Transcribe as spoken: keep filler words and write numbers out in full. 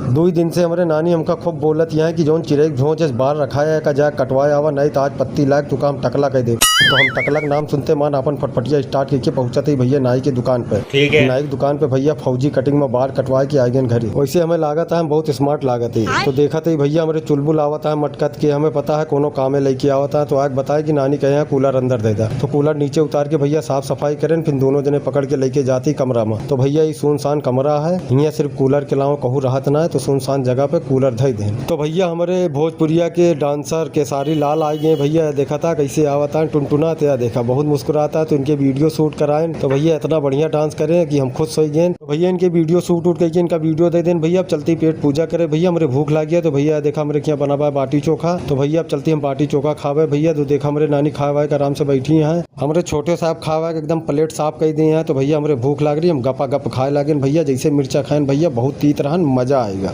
दुई दिन से हमरे नानी हमका खूब बोलत यहाँ कि जौन चिरई के भोंज इस बार रखा है, का जाके कटवाए आवा, नहीं तो आज पत्ती लाग तुका हम टकला कह देब। तो हम टकला के नाम सुनते मान आपन फटफटिया start करके पहुँचत ही भैया नाई के दुकान पे। ठीक है। नाई के दुकान पे भैया फौजी cutting में बार कटवाए के आ गए घरे। वैसे हमें लागत है हम बहुत smart लागत है। तो देखत ही भैया हमरे चुलबुल आवत है मटकत के, हमें पता है कोनो कामे लेके आवत है, तो आके बताए कि नानी कहे हैं cooler अंदर दे दा। तो cooler नीचे उतार के भैया साफ सफाई करें, फिर दोनों जने पकड़ के लेके जाती कमरा में। तो भैया ये सुनसान कमरा है, हियाँ सिर्फ cooler के अलावा कहूँ रहत ना है, तो सुनसान जगह पे cooler धई दें। तो भैया हमरे भोजपुरिया के dancer केसारी लाल आ गए भैया, देखा था कैसे आवत है टुनटुना, तो या देखा बहुत मुस्कुराता है, तो इनके video shoot कराएं। तो भैया इतना बढ़िया dance करें कि हम खुश हो गए। तो भैया इनके video shoot उट करके इनका video दे दें भैया। अब चलती पेट पूजा करे भैया, हमरे भूख लाग गया। तो भैया देखा हमरे क्या बना बा बाटी चोखा। तो भैया अब चलती हम बाटी चोखा खावे भैया। तो देखा हमरे नानी खाए वाए के आराम से बैठी हैं, हमरे छोटे साहब खाए वाए के एकदम plate साफ कर दिए हैं। तो भैया हमरे भूख लाग रही, हम गपा गप खाए लागेन भैया, जैसे मिर्चा खाएन भैया बहुत तीत रहन, मजा आएगा।